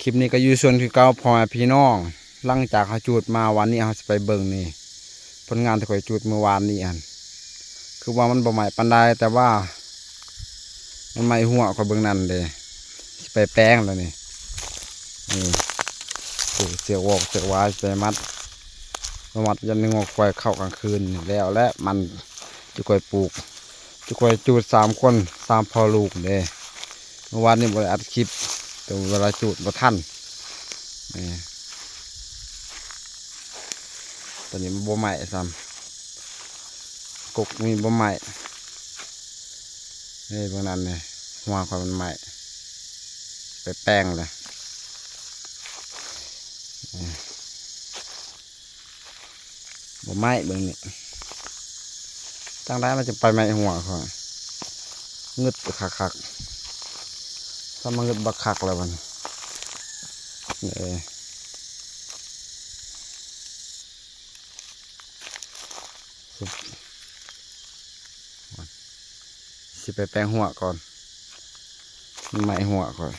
ຄລິບນີ້ກໍຢູ່ສວນຄືເກົ່າ ພໍ່ແມ່ພີ່ນ້ອງ. ຫຼັງຈາກເຮົາຈູດມາວານນີ້ ເຮົາຊິໄປເບິ່ງນີ້ ຜົນງານທີ່ຂ້ອຍຈູດມື້ວານນີ້ຫັ້ນ ຄືວ່າມັນບໍ່ໄໝ້ປານໃດ ແຕ່ວ່າມັນໄໝ້ຫົວຂ້ອຍເບິ່ງນັ້ນເດ້. ຊິໄປແປງແລ້ວນີ້ ນີ້ ໂອ້ ເຊືອກວອກເຊືອກວາຍ ຊິໄປມັດ ມາມັດຢູ່ໃນງົວຄວາຍເຂົ້າກາງຄືນນີ້ແລ້ວ ແລະມັນ ຈຸຂ້ອຍປູກ ຈຸຂ້ອຍຈູດສາມຄົນ ສາມພໍ່ລູກເດ້. ເມື່ອວານນີ້ບໍ່ໄດ້ອັດຄລິບ ແຕ່ເວລາຈູດບໍ່ທັນ. ນີ້ ຕອນນີ້ມັນບໍ່ໄໝ້ຊ້ຳ ກົກນີ້ບໍ່ໄໝ້. ນີ້ ເບິ່ງນັ້ນນີ້ ຫົວຂ້ອຍມັນໄໝ້ ໄປແປງແລ້ວ. ນີ້ ບໍ່ໄໝ້ເບິ່ງນີ້ ຈັ່ງໃດມັນຈະໄປໄໝ້ຫົວຂ້ອຍ ງຶດຄັກໆ ຊ້ຳມາງຶດບັກຄັກແລ້ວບັດນີ້. ເອີ ຊິໄປແປງຫົວກ່ອນ ມັນໄໝ້ຫົວຂ້ອຍ.